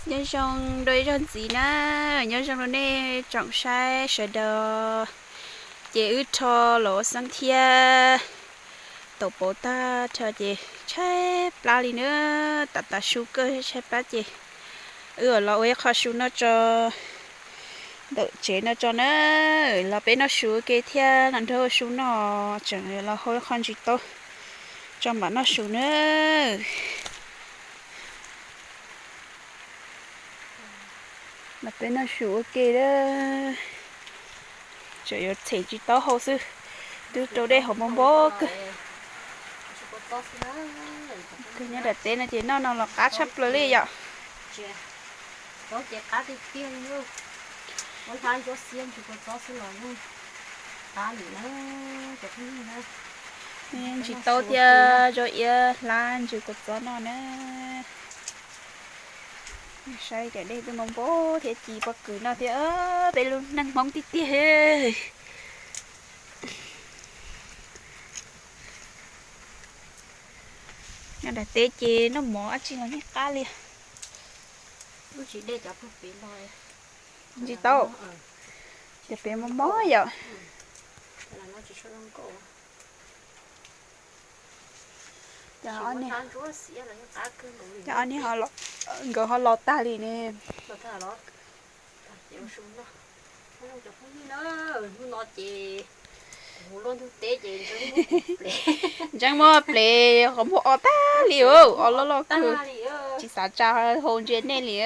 Nyob zoo rau ib zaug ntxiv na, nyob zoo rau nej tsoom saib sawv daws. Ces wb rho los ua xeeb thiab taum pauv tag rho ces tshaib plab li na, tas tas su kawg tshaib plab ces wb los ua ib qho su noj tso ntawm tsev no tso na, los peb noj su ua ke thiab los nrog ua su noj, tseem los hau ib qho ntsis taub tso mam noj su na. Los peb noj su ua ke a, tseem yuav them tsis taub hau xwb, twb rau dej hauv npau npau kawg. Nyob daim teb no ces noj no los qab tshaj plaws li yom. Ntsis taub thiab zaub iab hlab ntsis kua txob noj na. Saib cov dej twb npau npau thiab ci pob kws noj thiab, peb lub neej Hmoob tiag tiag. Nyob daim teb ces noj mov dab tsi los yeej qab li. Ntsis taub, ces peb mob mob yom. Cov, cov nkawd ho los tag li ne. Ntseeb muab ples qhov muag o tag li, o loj loj kawg, tsis xav tsa hau ntsia nej li.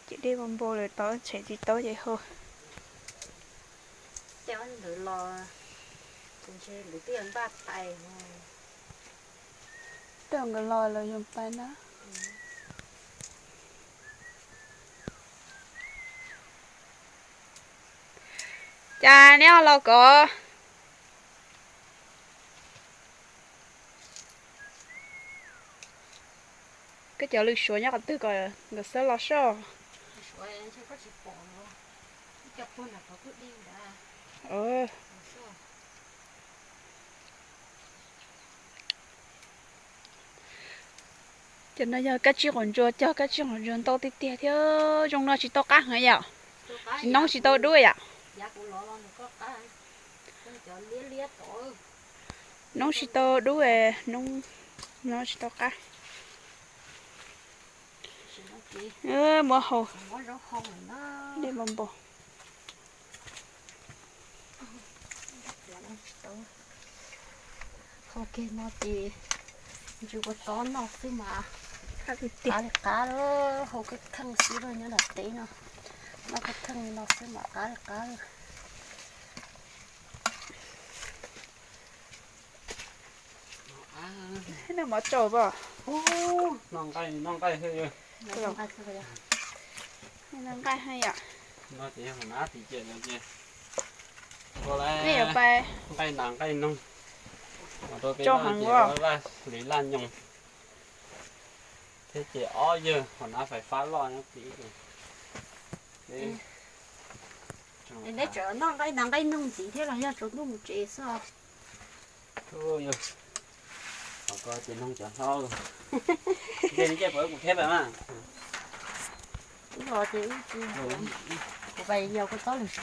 Ces dej npau npau lawm tau tshem tsis taub ces hau. Tau nkawd los lawm yog pais na. Cas neb ho los kov? Koj cov lwm suav nyob qhov twg kom nkawd xab los soj? Cov no yog kab tsib quav ntsuag, cog kab tsib quav ntsuag ntau tiag tiag thiab zoo no tsis tau qab heev yom? Tsis noob tsis tau dub yom? Noob tsis tau dub, noob, noob tsis tau qab. Muab hau, dej npau npau. Hau kiag no ces ntsis kua txob noj xwb mas qab li qab, hau kawg kheej xwb nyob nram teb no, noj kawg kheej li no xwb mas qab li qab. Noj mov tsaus as? Noj nqaij heev yom. Nej yuav pais tso heev ua. Laj nyoos thiab ces ob yawg hauv nav fais fab loj nyob tid. Neb tseem noj nqaij, noj nqaij noog ntxiv thiab los yog tsaus ntuj mus tsev xwb os? Ces noog cov hlob, ces kuv thiab pais mas. Wb los ces wb, kuv pais yos kua txob lwm sab.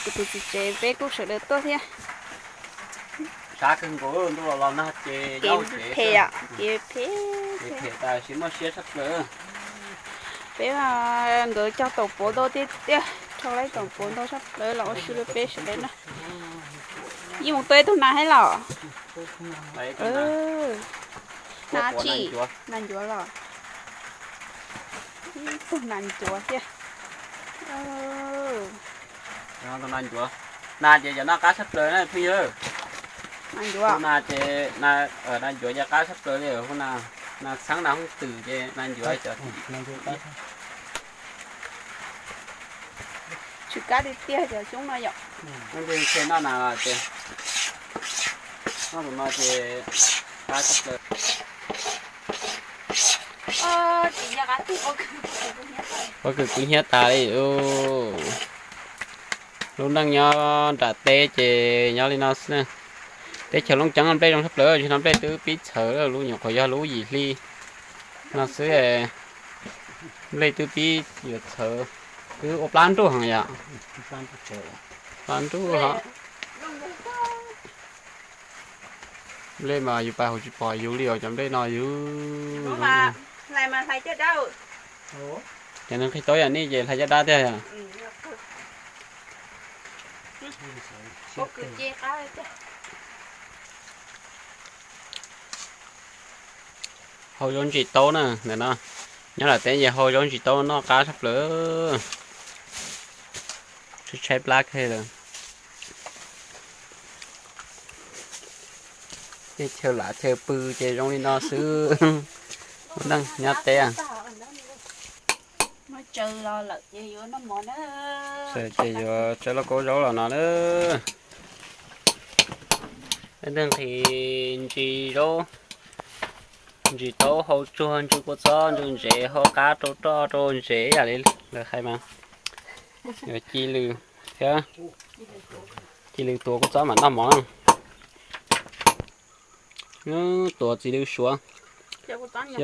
Kuv tus txiv tsev peb kuj sawv daws tuaj thiab. Sab kawg nkaus, ntuj los los nag ces kev phem, kev phem, phem tas sis muaj siab tshaj plaws. Peb nkawd cog taum puav ntau tiag tiag, rho laib taum puav ntau tshaj plaws los ua si rau peb sawv daws noj. Yeej mus tua ib tug nas thiab los? Nas tsi? Nas ncuav los? Ib tug nas ncuav thiab. Nas ncuav, nas ces cov no qab tshaj plaws na phooj ywg. Nas ncuav, nas ces, nas ncuav ces qab tshaj plaws li. Nas txheeb nas hooj twm ces nas ncuav cov tsis kab tiag tiag cov xyoob no yom. Noj nas ces, noj tus no ces qab tshaj plaws. Pob kws kub hnyiab tas li. Lub neej nyob nram teb ces nyob li no xwb na. Teb chaws Looj Ceeb nplej zoo tshaj plaws, zaum no nplej twb pib txhawv lawm, lub nyuam qhuav yog lub yim hli no xwb. Nplej twb pib yuav txhawv, twb ua plab nruj heev yom. Plab nruj hos. Nplej mas yus pais hauv tsis pom yus li os, cov nplej no yus. Ces nws nqhis tau yam nej ces hlais caj dab tiag yom. Hau zaub ntsis taub na, ntawm no nyob nram teb ces hau zaub ntsis taub noj qab tshaj plaws. Tshaib tshaib plab kawg lawm. Tej chaw lav chaw pw ces zoo li no xwb. Ua neej nyob teb. Ces yuav tsawb lauj kaub zaub los no na. Leej twg nqhis ntsis zaub, ntsis taub hau tsuag, ntsis kua txob, ntsis ntsev, hau qab rau roj rau ntsev ib yam li lawv hais mas yuav ci lws thiab, ci lws tuav kua txob mam noj mov na. Tuav txiv lws suav, cia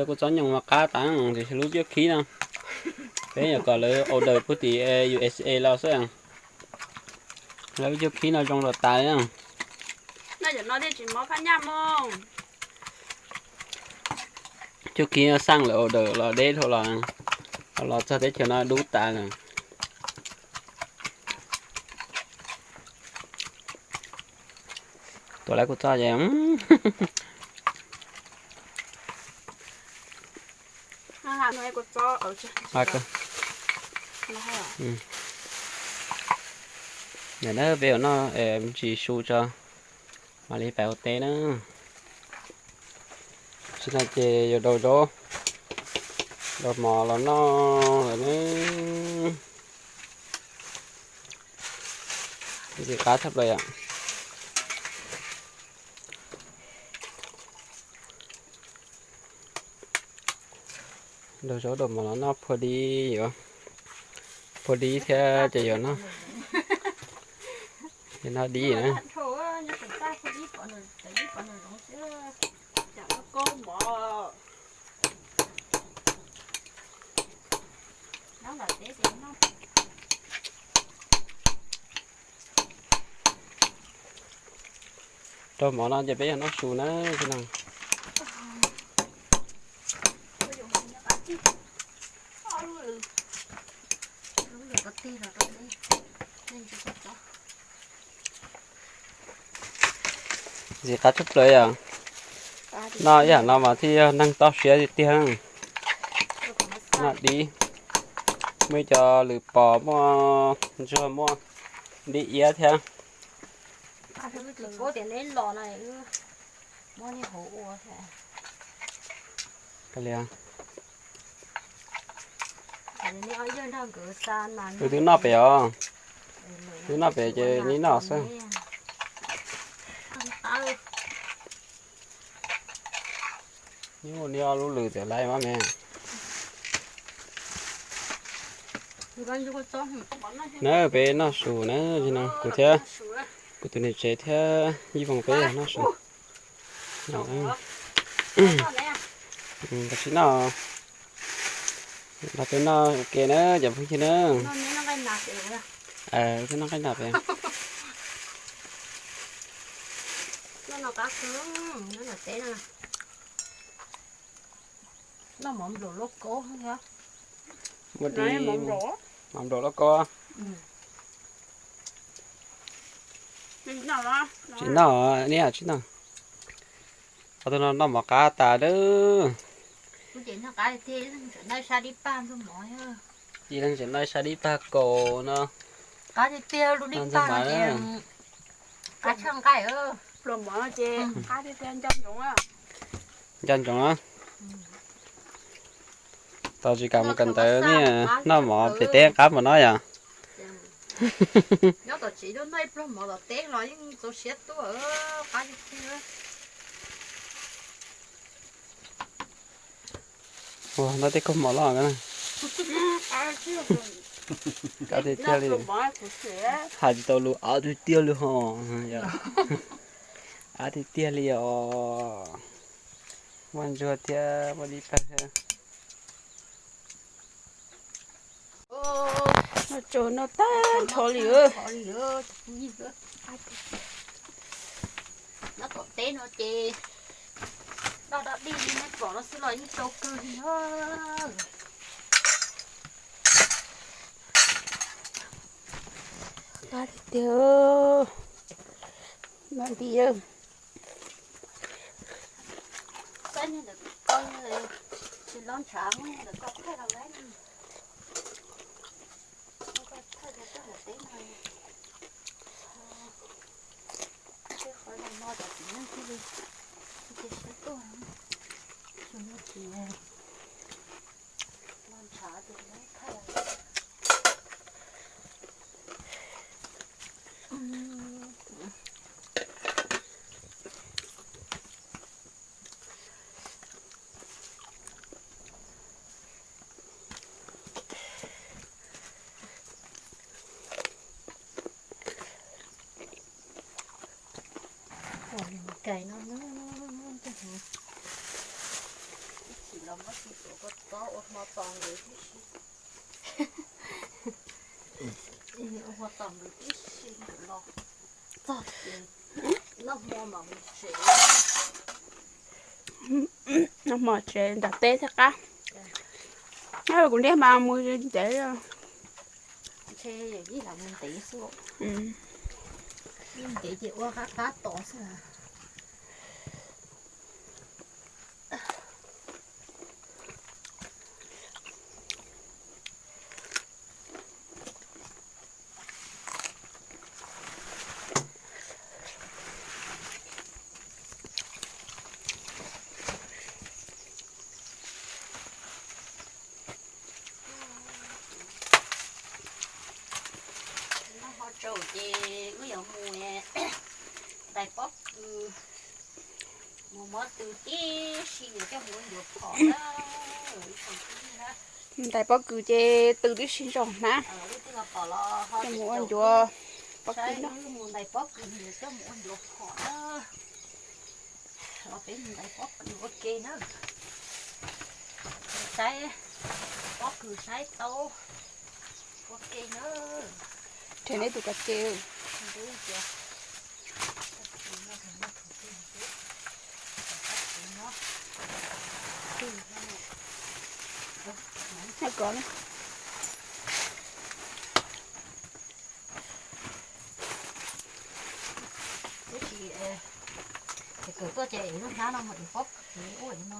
kua txob nyoos mas qab tas, tiam sis lub cuab khib no peb nyuam kom lawv order pub tim U S A los xwb. Lawv lub cuab khib no zoo los tas li na. Cuab khib xaj lawv order los deb dhau los, los txog teb chaws no dub tas lawm. Tuav lawv kua txob ces ntawm na peb yuav noj ntsis su tso mam li pais ua teb na. Tam sim no ces yuav daus zaub, daus mov los noj lawm na. Ntxim qab tshaj plaws yom. Daus zaub daus mov los noj phua dib, yuav phua dib thiab ces yuav noj, noj dib na. Rau mov no ces peb yog noj su na. Ntxim qab tshaj plaws yom. Noj ib yam no mas thiaj yog neeg toj siab tiag tiag. Noj dib, muaj ib co lws pos, muaj ntsuag, muaj dib iab thiab. Wb twb noj pem os, twb noj pem ces neb noj xwb. Neb ua neb ob lub lws txawm laiv mas me. Na peb noj su na, no kuv thiab kuv tus niam tsev thiab Yij Voos peb noj su. Los sib noj, los peb noj ua ke na cov phooj ywg na. Peb noj nqaij nas pem. Muaj dib, mov nplaum lauj kaub. Tsis noj, neb tsis noj. Qhov twg no noj mov qab tas lawm. Ib leeg tseem noj sab dib pag kaus no. Nco ntsoov na. Tos tsis kam mus kawm ntawv ne, noj mov pem teb qab npaum no yom. Ua, noj tej kaus mom loj na. Ab tiag tiag li. Hais tsis tau lus, ab tiag tiag li ho. Ab tiag tiag li os. Muaj ntsuag thiab muaj dib pag thiab. Noj tsaug noj tag nrho li. Nyob tom teb no ces doj dog dig li nej pom no xwb los yeej tsau kawg li na. Qab tiag tiag. Npam nti. Saib niag ntawm ko, tsis loj ntshav muab niag ntawm ko thaij los laib. Thaij rau koj ntawm teb no. Tej qhov no cov txiv neej thiaj li cia siab tuaj, tsis muaj txiv loj ntshav tus thaij los. Ua li mus kais no, ib chim los muab tsis tuav koj txob ua hmo tos nkawd tib si. Ua hmo tos nkawd tib si nkawd los txog ces noj hmo mam mus tsev. Noj hmo tsev nram teb thiaj qab. Kuv niag mas mus ntev. Ntshe yog ib lam mus ntev xwb. Mus ntev ces ua qab qab tod xwb. Noj hmo tsaus ces wb yuav mus ntais pob kws, mus muab tw tib si yuav coj mus ua ncuav phom na. Ntais pob kws ces tw tib si ntsoog hnab, coj mus ua ncuav pob kws no. Mus ntais pob kws yuav coj mus ua ncuav phom na. Los peb mus ntais pob kws ua ke na. Saib pob kws saib taub ua ke na. Rhe neb tus kav ke. Twb tsis, ces kawm tuaj ces lub hnab no mus ev pob kws ua no.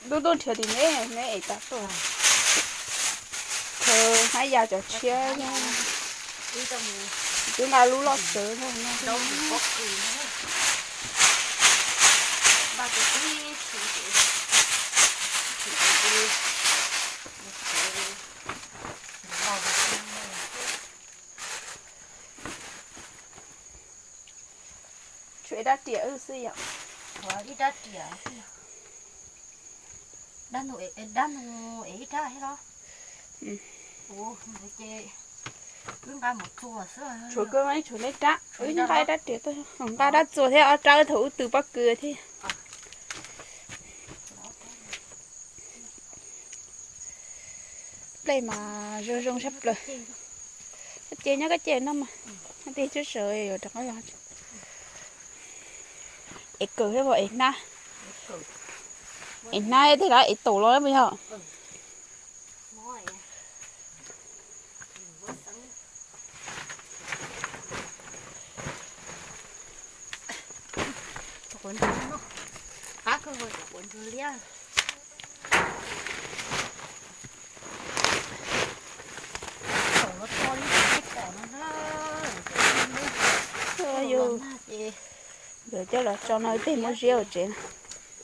Lub tuaj nrhiav tim neb, neb ev tas tuaj. Khaws hnab ya cov tshiab, twb nqa lub loj tsawv no. Tshuav ib rab riam xwb yom. Ib rab riam xwb. Dab nus, dab nus ev ib rab thiab los? Ua ces wb nqa mus txuas xwb. Tshuav kawg, tshuav neb rab, wb nqa ib rab riam tuaj, nqa rab txuas thiab ob rab thaum wb tw pob kws thiab. Nplej mas zoo zoo sab plaws. Koj ces nyob koj ces no mas, tej tswb sawv yuav rov qab los. Ev kawm thiab, ev hnab, ev hnab tej lawv ev taum los puas yog? Cov quav ntsuag no, qab kawg cov quav ntsuag liab.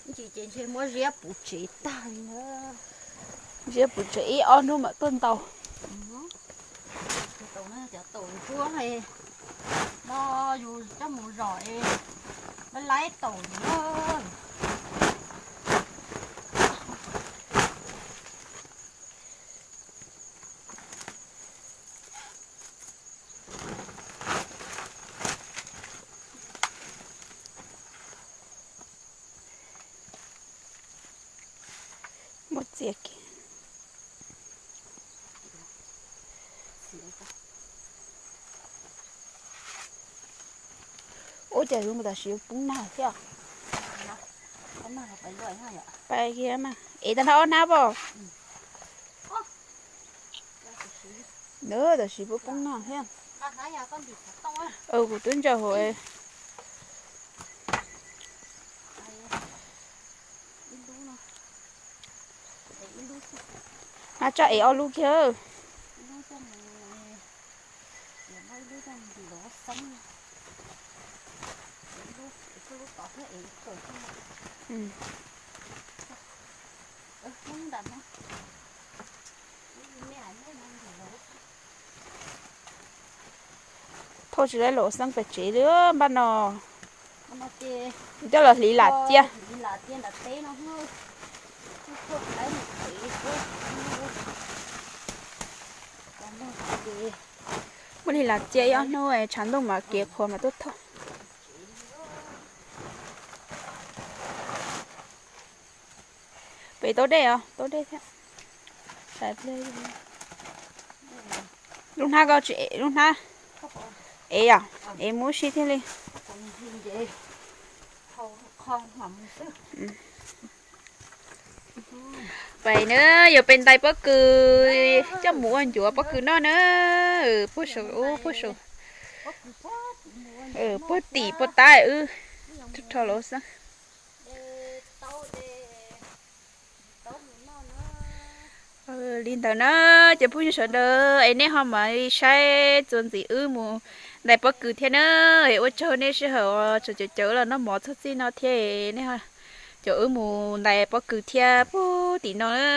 Ntxim ces ntshe muab ziab puv tsev tag li na. Ziab puv tsev ib ob hnub mam tuaj ntaus. Cov taum ntsuab no yus coj mus zom es laib laib taum na. Txias kiag. Ua cas zoo tam sim poob nag thiab. Pais kiag mas ev tag nrho ob hnab pob. Nws tam sim poob poob nag thiab. Kuv twb ntsaws hauv. Hnab tsaj ev ob lub kiag. Thauj tsis tau los xeeb pem tsev li npaj no. Coj los hliv lam cia. Muab hliv lam cia ib ob hnub tshav ntuj mam kev qhuav mam tuaj thauj. Pem tau dej os, tau dej thiab. Lub hnab koj tsis ev, lub hnab ev os, ev muab sib thiaj li. Pem na, yuav pem ntais pob kws coj mus ua ncuav pob kws noj na. Puag saum ub, puag saum, puag tim puag tab wb rho los xwb. Li ntawd na, cov phooj ywg sawv daws es nej ho mam li saib txuas ntxiv wb mus ntais pob kws thiab na. Es ua tsaug nej sij hawm tseem caum caum los noj mov txog txij no thiab. Nej caum wb mus ntais pob kws thiab puag tim no na.